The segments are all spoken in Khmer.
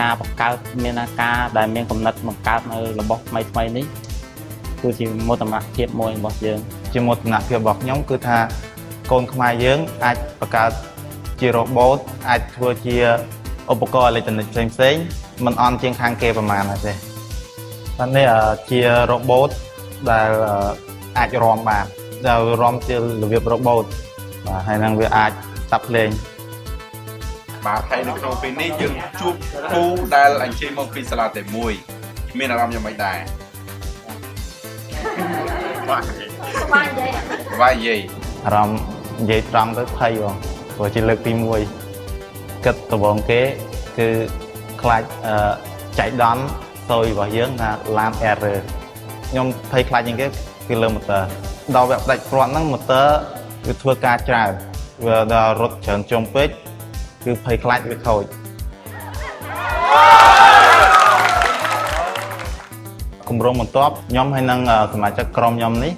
ការបង្កើតមានការដែលមានកំណត់បង្កើតនៅរបស់ថ្មីថ្មីនេះគឺជាមោទនភាពមួយរបស់យើង ជាមោទនភាពរបស់ខ្ញុំគឺថាកូនខ្មែរយើងអាចបង្កើតជា robot អាចធ្វើជាឧបករណ៍អេឡិចត្រូនិកផ្សេងផ្សេងៗមិនអន់ជាងខាងគេប្រហែលដែរទេបាទនេះជា robot ដែលអាចរាំបានដែលរាំជារបៀប robot បាទហើយនឹងវាអាចស្ដាប់ភ្លេង បាទហើយនៅក្នុងពេលនេះយើងជួបគូដែលអញ្ជើញមកពីសាលាតែមួយមានអារម្មណ៍យ៉ាងម៉េចដែរបាទ បាននិយាយ បាទនិយាយ អារម្មណ៍និយាយត្រង់ទៅភ័យបងព្រោះជាលើកទី1គិតដំបូងគេគឺខ្លាចចៃដន្យស៊ុយរបស់យើងថាឡាន error ខ្ញុំភ័យខ្លាចជាងគេគឺលើ motor ដល់វគ្គផ្ដាច់ព្រាត់ហ្នឹង motor វាធ្វើការច្រើនវាដល់រត់ច្រើនជុំពេកគឺភ័យខ្លាចវាខូចគម្រោងបន្ទាប់ខ្ញុំហើយនឹងសមាជិកក្រុមខ្ញុំនេះ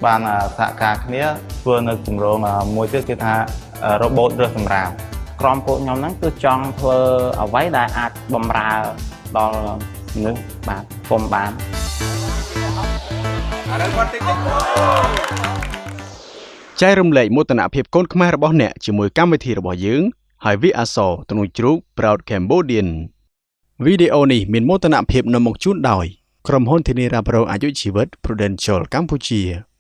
បានសហការគ្នាធ្វើនៅគម្រោងមួយទៀតគឺថា robot រើសសម្រាម ក្រុមពួកខ្ញុំហ្នឹងគឺចង់ធ្វើអ្វីដែលអាចបំរើដល់មនុស្សបាទគុំបាន ឥឡូវគាត់តិចតិច ចែករំលែកមោទនភាពកូនខ្មែររបស់អ្នកជាមួយកម្មវិធីរបស់យើង ហើយវាអក្សរទ្នូជ្រូក Proud Cambodian វីដេអូនេះមានមោទនភាពនាំមកជូនដោយក្រុមហ៊ុនធានារ៉ាប់រងអាយុជីវិត Prudential កម្ពុជា។